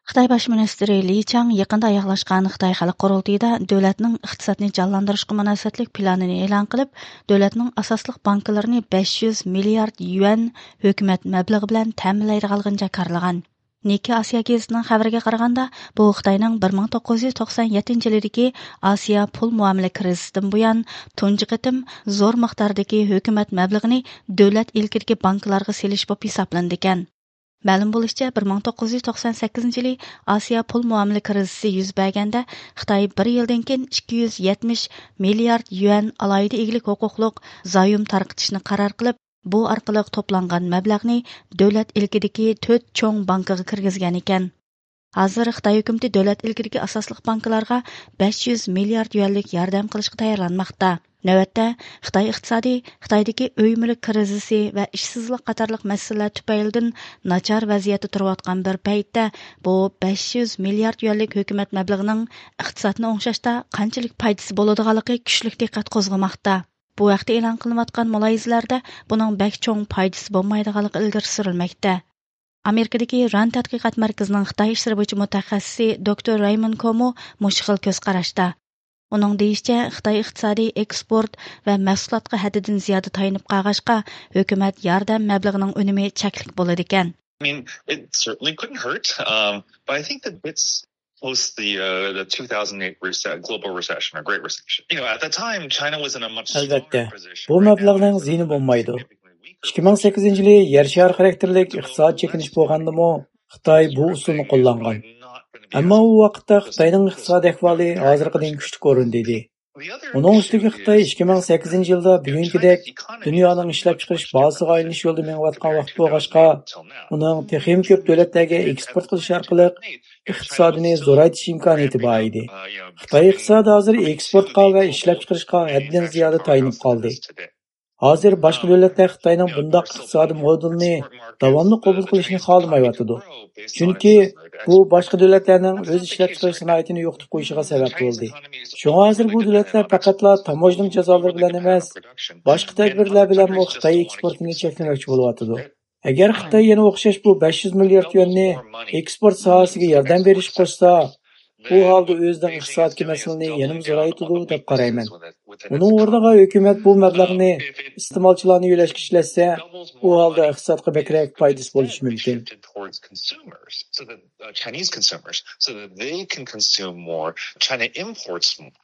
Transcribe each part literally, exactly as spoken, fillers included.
خىتاي باش مىنىستىرى لى چاڭ يېقىندا ئاياغلاشقان خىتاي خەلق قۇرۇلتىيىدا دۆلەتنىڭ ئىقتىسادنى جانلاندۇرۇشقا مۇناسىۋەتلىك پىلانىنى ئېلان قىلىپ، دۆلەتنىڭ ئاساسلىق بانكىلىرىنى بەش يۈز مىليارد يۈەن ھۆكۈمەت مەبلىغى بىلەن تەمىنلەيدىغانلىقىنى جاكارلىغان. نىككېي ئاسىيا گېزىتىنىڭ خەۋىرىگە قارىغاندا، بۇ خىتاينىڭ بىر مىڭ توققۇز يۈز توقسان يەتتىنچى يىلىدىكى ئاسىيا پۇل مۇئامىلە كىرىزىسىدىن بۇيان تۇنجى قېتىم زور مىقداردىكى ھۆكۈمەت مەبلىغىنى دۆلەت ئىلكىدىكى بانكىلارغا سېلىش بولۇپ ھېسابلىنىدىكەن. مەلۇم بولۇشىچە، بىر مىڭ توققۇز يۈز توقسان سەككىزىنچى يىلى ئاسىيا پۇل مۇئامىلە كىرىزىسى يۈز بەرگەندە، خىتاي بىر يىلدىن كېيىن ئىككى يۈز يەتمىش مىليارد يۈەن ئالاھىدە ئىگىلىك ھوقۇقلۇق زايوم تارقىتىشنى قارار قىلىپ، بۇ ئارقىلىق توپلانغان مەبلەغنى دۆلەت ئىلكىدىكى تۆت چوڭ بانكىغا كىرگۈزگەن ئىكەن. ھازىر خىتاي ھۆكۈمىتى دۆلەت ئىلكىدىكى ئاساسلىق بانكىلارغا بەش يۈز مىليارد يۈەنلىك ياردەم قىلىشقا تەييارلانماقتا. نۆۋەتتە، خىتاي ئىقتىسادى خىتايدىكى ئۆي مۈلۈك كىرىزىسى ۋە ئىشسىزلىق قاتارلىق مەسىلىلەر تۈپەيلىدىن ناچار ۋەزىيەتتە تۇرۇۋاتقان بىر پەيتتە، بۇ بەش يۈز مىليارد يۈەنلىك ھۆكۈمەت مەبلىغىنىڭ ئىقتىسادنى ئوڭشاشتا قانچىلىك پايدىسى بولىدىغانلىقى كۈچلۈك دىققەت قوزغىماقتا. بۇ ھەقتە ئېلان قىلىنىۋاتقان مۇلاھىزىلەردە بۇنىڭ بەك چوڭ پايدىسى بولمايدىغانلىقى ئىلگىرى سۈرۈلمەكتە. ئامېرىكىدىكى راند تەتقىقات مەركىزىنىڭ خىتاي ئىشلىرى بويىچە مۇتەخەسسىسى دوكتور رايمون كومو مۇشۇ خىل كۆز قاراشتا. ئۇنىڭ دېيىشىچە، خىتاي ئىقتىسادى ئېكسپورت ۋە مەھسۇلاتقا ھەددىدىن زىيادە تايىنىپ قالغاچقا، ھۆكۈمەت ياردەم مەبلىغىنىڭ ئۈنۈمى چەكلىك بولىدىكەن. I mean, it certainly couldn't hurt, um, but I think that it's post the uh, the two thousand eight rece- global recession or Great Recession. You know, at that time, China was in a much ئەلۋەتتە، stronger position. بۇ Right now, مەبلەغنىڭ it's زىيىنى بولمايدۇ. Significantly weaker. ئىككى مىڭ سەككىزىنچى يىلى يەر شارى خاراكتېرلىك ئىقتىساد چېكىنىش بولغاندىمۇ، خىتاي بۇ ئۇسۇلنى قوللانغان. ئەمما ئۇ ۋاقىتتا خىتاينىڭ ئىقتىساد ئەھۋالى ھازىرقىدىن كۈچلۈك ئورۇندا ئىدى. ئۇنىڭ ئۈستىگە خىتاي ئىككى مىڭ سەككىزىنچى يىلدا بۈگۈنكىدەك دۇنيانىڭ ئىشلەپچىقىرىش بازىسىغا ئايلىنىش يولىدا مېڭىۋاتقان ۋاقىت بولغاچقا، ئۇنىڭ تېخىمۇ كۆپ دۆلەتلەرگە ئېكسپورت قىلىش ئارقىلىق ئىقتىسادىنى زورايتىش ئىمكانىيىتى بار ئىدى. خىتاي ئىقتىسادى ھازىر ئېكسپورتقا ۋە ئىشلەپچىقىرىشقا ھەددىدىن زىيادە تايىنىپ قالدى. ھازىر باشقا دۆلەتلەر خىتاينىڭ بۇنداق ئىقتىسادىي مودېلىنى داۋاملىق قوبۇل قىلىشنى خالىمايۋاتىدۇ. چۈنكى بۇ باشقا دۆلەتلەرنىڭ ئۆز ئىشلەپچىقىرىش سانائىتىنى يوقىتىپ قويۇشىغا سەۋەب بولدى. شۇڭا ھازىر بۇ دۆلەتلەر پەقەتلا تاموژنا جازالىرى بىلەن ئەمەس، باشقا تەدبىرلەر بىلەنمۇ خىتاي ئېكسپورتىنى چەكلىمەكچى بولۇۋاتىدۇ. ئەگەر خىتاي يەنە ئوخشاش بۇ بەش يۈز مىليارد يۈەننى ئېكسپورت ساھەسىگە ياردەم بېرىش قوشسا، ئۇ ھالدا ئۆزىنىڭ ئىقتىسادتىكى مەسىلىنى يەنىمۇ زورايتىدۇ دەپ قارايمەن. ئۇنىڭ ئورنىغا ھۆكۈمەت بۇ مەبلەغنى ئىستېمالچىلارنى يۆلەشكە ئىشلەتسە، ئۇ ھالدا ئىقتىسادقا بەكرەك پايدىسى بولۇشى مۇمكىن. Towards consumers, so that uh, Chinese consumers, so that they can consume more. China imports more.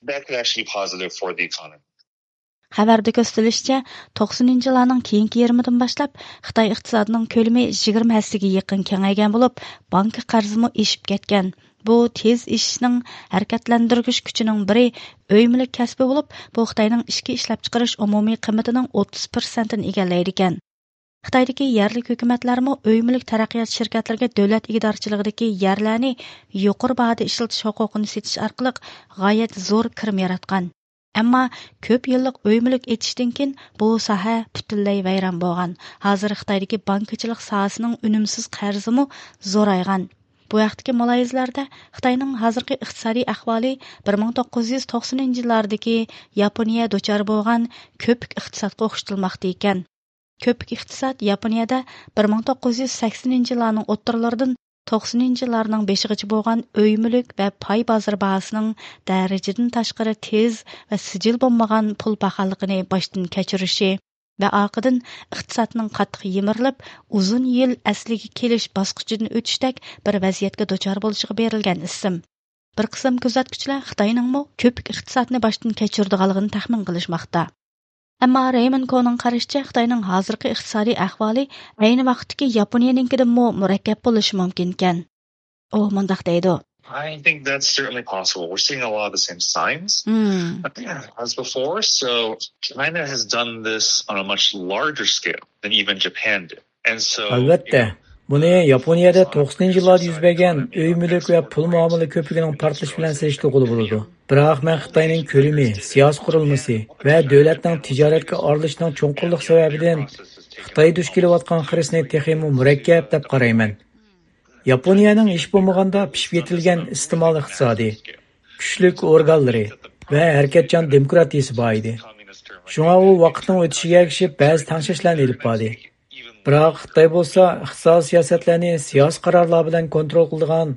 That could actually be positive for the economy. خەۋەردە كۆرسىتىلىشىچە، توقسىنىنچى يىللارنىڭ كېيىنكى يېرىمىدىن باشلاپ خىتاي ئىقتىسادىنىڭ كۆلىمى يىگىرمە ھەسسىگە يېقىن كېڭەيگەن بولۇپ، بانكا قەرزىمۇ ئېشىپ كەتكەن. بۇ تېز ئېشىشنىڭ ھەرىكەتلەندۈرگۈچ كۈچىنىڭ بىرى ئۆي مۈلۈك كەسپى بولۇپ، بۇ خىتاينىڭ ئىچكى ئىشلەپچىقىرىش ئومۇمىي قىممىتىنىڭ ئوتتۇز پىرسەنتىنى ئىگىلەيدىكەن. خىتايدىكى يەرلىك ھۆكۈمەتلەرمۇ ئۆي مۈلۈك تەرەققىيات شىركەتلىرىگە دۆلەت ئىگىدارچىلىقىدىكى يەرلەرنى يۇقىرى باھادا ئىشلىتىش ھوقۇقىنى سېتىش ئارقىلىق غايەت زور كىرىم ياراتقان. ئەمما كۆپ يىللىق ئۆي مۈلۈك ئېچىشتىن كېيىن بۇ ساھە پۈتۈنلەي ۋەيران بولغان. ھازىر خىتايدىكى بانكىچىلىق ساھەسىنىڭ ئۈنۈمسىز قەرزىمۇ زورايغان. بۇ ھەقتىكى مۇلاھىزىلەردە خىتاينىڭ ھازىرقى ئىقتىسادىي ئەھۋالى بىر مىڭ توققۇز يۈز توقسىنىنچى يىللاردىكى ياپونىيە دۇچار بولغان كۆپۈك ئىقتىسادقا ئوخشىتىلماقتا ئىكەن. كۆپۈك ئىقتىساد ياپونىيەدە بىر مىڭ توققۇز يۈز سەكسىنىنچى يىللارنىڭ ئوتتۇرىلىرىدىن توقسىنىنچى يىللارنىڭ بېشىغىچە بولغان ئۆي مۈلۈك ۋە پاي بازىرى باھاسىنىڭ دەرىجىدىن تاشقىرى تېز ۋە سىجىل بولمىغان پۇل پاخاللىقىنى باشتىن كەچۈرۈشى ۋە ئارقىدىن ئىقتىسادنىڭ قاتتىق يىمىرىلىپ، ئۇزۇن يىل ئەسلىگە كېلىش باسقۇچىدىن ئۆتۈشتەك بىر ۋەزىيەتكە دۇچار بولۇشىغا بېرىلگەن ئىسىم. بىر قىسىم كۆزەتكۈچىلەر خىتاينىڭمۇ كۆپۈك ئىقتىسادنى باشتىن كەچۈرىدىغانلىقىنى تەخمىن قىلىشماقتا. ئەمما رەيموند كونىڭ قارىشىچە، خىتاينىڭ ھازىرقى ئىقتىسادىي ئەھۋالى ئەينى ۋاقىتتىكى ياپونىيەنىڭكىدىنمۇ مۇرەككەپ بولۇشى مۇمكىنكەن. ئۇ مۇنداق دەيدۇ. I think that's certainly possible. We're seeing a lot of the same signs. Hmm. As before, so China has done this on a much larger scale than even Japan did. And so, ئەلۋەتتە، بۇنى ياپونىيەدە توقسىنىنچى يىللاردا يۈز بەرگەن ئۆي مۈلۈك ۋە پۇل مۇئامىلە كۆپۈكىنىڭ پارتلىشى بىلەن سېلىشتۇرغىلى بولىدۇ. بىراق مەن خىتاينىڭ كۆلىمى، سىياسىي قۇرۇلمىسى ۋە دۆلەتنىڭ تىجارەتكە ئارىلىشىشىنىڭ چوڭقۇرلۇقى سەۋەبىدىن خىتاي دۇچ كېلىۋاتقان خىرىسنى تېخىمۇ مۇرەككەپ دەپ قارايمەن. ياپونىيەنىڭ ھېچ بولمىغاندا پىشىپ يېتىلگەن ئىستېمال ئىقتىسادى، كۈچلۈك ئورگانلىرى ۋە ھەرىكەتچان دېموكراتىيىسى بار ئىدى. شۇڭا ئۇ ۋاقىتنىڭ ئۆتۈشىگە ئەگىشىپ بەزى تەڭشەشلەرنى ئېلىپ باردى. بىراق خىتاي بولسا ئىقتىسادىي سىياسەتلەرنى سىياسىي قارارلار بىلەن كونترول قىلىدىغان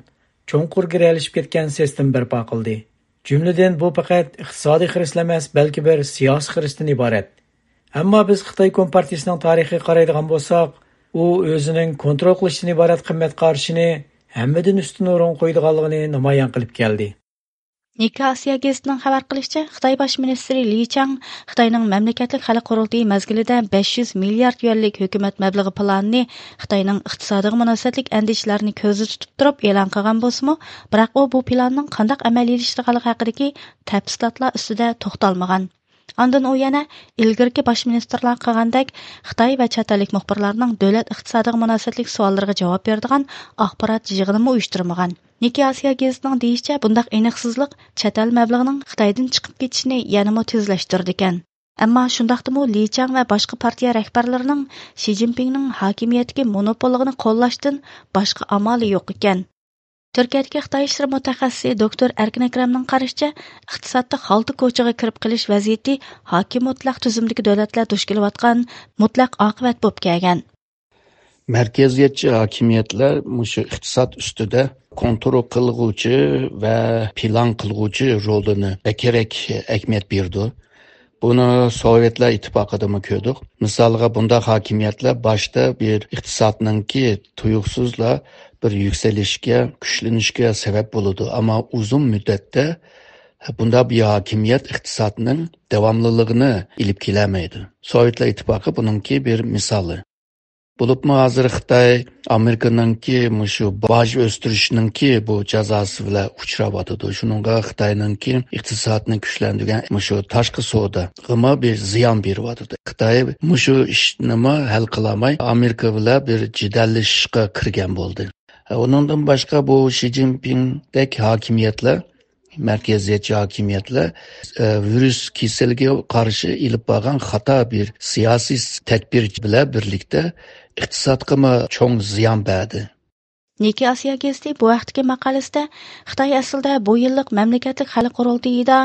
چوڭقۇر گىرەلىشىپ كەتكەن سىستېما بەرپا قىلدى. جۈملىدىن بۇ پەقەت ئىقتىسادىي خىرىسلا ئەمەس، بەلكى بىر سىياسىي خىرىستىن ئىبارەت. ئەمما بىز خىتاي كومپارتىيىسىنىڭ تارىخىغا قارايدىغان بولساق، ئۇ ئۆزىنىڭ كونترول قىلىشتىن ئىبارەت قىممەت قارىشىنى ھەممىدىن ئۈستۈن ئورۇنغا قويىدىغانلىقىنى نامايان قىلىپ كەلدى. نىككى ئاسىيا گېزىتىنىڭ خەۋەر قىلىشىچە، خىتاي باش مىنىستىرى لى چاڭ خىتاينىڭ مەملىكەتلىك خەلق قۇرۇلتىيى مەزگىلىدە بەش يۈز مىليارد يۈەنلىك ھۆكۈمەت مەبلىغى پىلانىنى خىتاينىڭ ئىقتىسادىغا مۇناسىۋەتلىك ئەندىشىلەرنى كۆزدە تۇتۇپ تۇرۇپ ئېلان قىلغان بولسىمۇ، بىراق ئۇ بۇ پىلاننىڭ قانداق ئەمەلىيلىشىدىغانلىقى ھەققىدىكى تەپسىلاتلار ئۈستىدە توختالمىغان. ئاندىن ئۇ يەنە ئىلگىرىكى باش مىنىستىرلار قىلغاندەك خىتاي ۋە چەت ئەللىك مۇخبىرلارنىڭ دۆلەت ئىقتىسادىغا مۇناسىۋەتلىك سوئاللىرىغا جاۋاب بېرىدىغان ئاخبارات يىغىنىمۇ ئۇيۇشتۇرمىغان. نىككى ئاسىيا گېزىتىنىڭ دېيىشىچە، بۇنداق ئېنىقسىزلىق چەت ئەل مەبلىغىنىڭ خىتايدىن چىقىپ كېتىشىنى يەنىمۇ تېزلەشتۈرىدىكەن. ئەمما شۇنداقتىمۇ لى چاڭ ۋە باشقا پارتىيە رەھبەرلىرىنىڭ شى جىنپىڭنىڭ ھاكىمىيەتتىكى مونوپوللۇقىنى قوللاشتىن باشقا ئامالى يوق ئىكەن. تۈركىيەدىكى خىتاي ئىشلىرى مۇتەخەسسىسى دوكتور ئەركىن ئەكرەمنىڭ قارىشىچە، ئىقتىسادتا خالتا كوچىغا كىرىپ قېلىش ۋەزىيىتى ھاكىم مۇتلەق تۈزۈمدىكى دۆلەتلەر دۇچ كېلىۋاتقان مۇتلەق ئاقىۋەت بولۇپ كەلگەن. مەركەزىيەتچى ھاكىمىيەتلەر مۇشۇ ئىقتىساد ئۈستىدە كونترول قىلغۇچى ۋە پىلان قىلغۇچى رولىنى بەكرەك ئەھمىيەت بېرىدۇ. بۇنى سوۋېتلار ئىتتىپاقىدىمۇ كۆردۇق. مىسالغا، بۇنداق ھاكىمىيەتلەر باشتا بىر ئىقتىسادنىڭكى تۇيۇقسىزلا بىر يۈكسىلىشكە، كۈچلىنىشكە سەۋەب بولىدۇ. ئەمما ئۇزۇن مۇددەتتە بۇنداق بىر ھاكىمىيەت ئىقتىسادنىڭ داۋاملىلىقىنى ئېلىپ كېلەلمەيدۇ. سوۋېتلار ئىتتىپاقى بۇنىڭكى بىر مىسالى. بولۇپمۇ ھازىر خىتاي ئامېرىكىنىڭكى مۇشۇ باج ئۆستۈرۈشنىڭكى بۇ جازاسى بىلەن ئۇچراۋاتىدۇ. شۇنىڭغا خىتاينىڭكى ئىقتىسادنى كۈچلەندۈرگەن مۇشۇ تاشقى سودىغىمۇ بىر زىيان بېرىۋاتىدۇ. خىتاي مۇشۇ ئىشنىمۇ ھەل قىلالماي، ئامېرىكا بىلەن بىر جېدەللىشىشقا كىرگەن بولدى. ئۇنىڭدىن باشقا، بۇ شى جىنپىڭدەك ھاكىمىيەتلەر، مەركەزىيەتچى ھاكىمىيەتلەر، ئە، ۋىرۇس كېسىلىگە قارشى ئېلىپ بارغان خاتا بىر سىياسىي تەدبىر بىلەن بىرلىكتە ئىقتىسادقىمۇ چوڭ زىيان بەردى. نىككى ئاسىيا گېزىتى بۇ ھەقتىكى ماقالىسىدە، خىتاي ئەسلىدە بۇ يىللىق مەملىكەتلىك خەلق قۇرۇلتىيىدا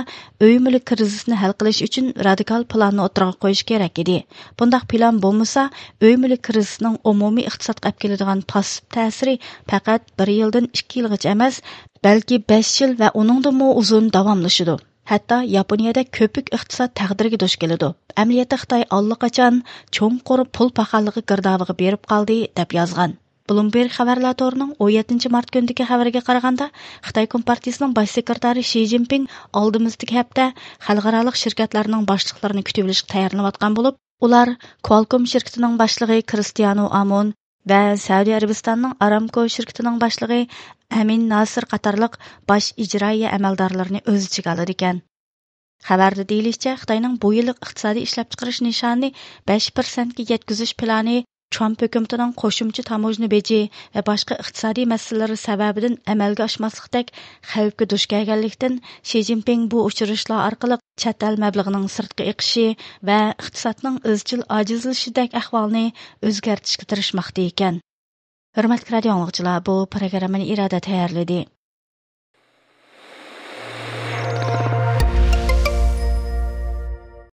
ئۆي مۈلۈك كىرىزىسىنى ھەل قىلىش ئۈچۈن رادىكال پىلاننى ئوتتۇرىغا قويۇشى كېرەك ئىدى. بۇنداق پىلان بولمىسا، ئۆي مۈلۈك كىرىزىسىنىڭ ئومۇمىي ئىقتىسادقا ئەپ كېلىدىغان پاسسىپ تەسىرى پەقەت بىر يىلدىن ئىككى يىلغىچە ئەمەس، بەلكى بەش يىل ۋە ئۇنىڭدىنمۇ ئۇزۇن داۋاملىشىدۇ. ھەتتا ياپونىيەدە كۆپۈك ئىقتىساد تەقدىرىگە دۇچ كېلىدۇ. ئەمەلىيەتتە خىتاي ئاللىقاچان چوڭقۇر پۇل پاخاللىقى گىردابىغا بېرىپ قالدى، دەپ يازغان. بلومبېرگ خەۋەرلەر تورىنىڭ ئون يەتتىنچى مارت كۈنىدىكى خەۋىرىگە قارىغاندا، خىتاي كومپارتىيىسىنىڭ باش سېكرېتارى شى جىنپىڭ ئالدىمىزدىكى ھەپتە خەلقئارالىق شىركەتلەرنىڭ باشلىقلىرىنى كۈتۈۋېلىشقا تەييارلىنىۋاتقان بولۇپ، ئۇلار كوالكوم شىركىتىنىڭ باشلىقى كرىستىيانو ئامون ۋە سەئۇدى ئەرەبىستاننىڭ ئارامكو شىركىتىنىڭ باشلىقى ئەمىن ناسىر قاتارلىق باش ئىجرائىيە ئەمەلدارلىرىنى ئۆز ئىچىگە ئالىدىكەن. خەۋەردە دېيىلىشىچە، خىتاينىڭ بۇ يىللىق ئىقتىسادىي ئىشلەپچىقىرىش نىشانىنى بەش پىرسەنتكە يەتكۈزۈش پىلانى ترامپ ھۆكۈمىتىنىڭ قوشۇمچە تاموژنا بېجى ۋە باشقا ئىقتىسادىي مەسىلىلىرى سەۋەبىدىن ئەمەلگە ئاشماسلىقتەك خەۋپكە دۇچ كەلگەنلىكتىن، شى جىنپىڭ بۇ ئۇچرىشىشلار ئارقىلىق چەت ئەل مەبلىغىنىڭ سىرتقا ئېقىشى ۋە ئىقتىسادنىڭ ئىزچىل ئاجىزلىشىشىدەك ئەھۋالنى ئۆزگەرتىشكە تىرىشماقتا ئىكەن. ھۆرمەتلىك رادىئو ئاڭلىغۇچىلار، بۇ پروگراممىنى ئىرادە تەييارلىدى.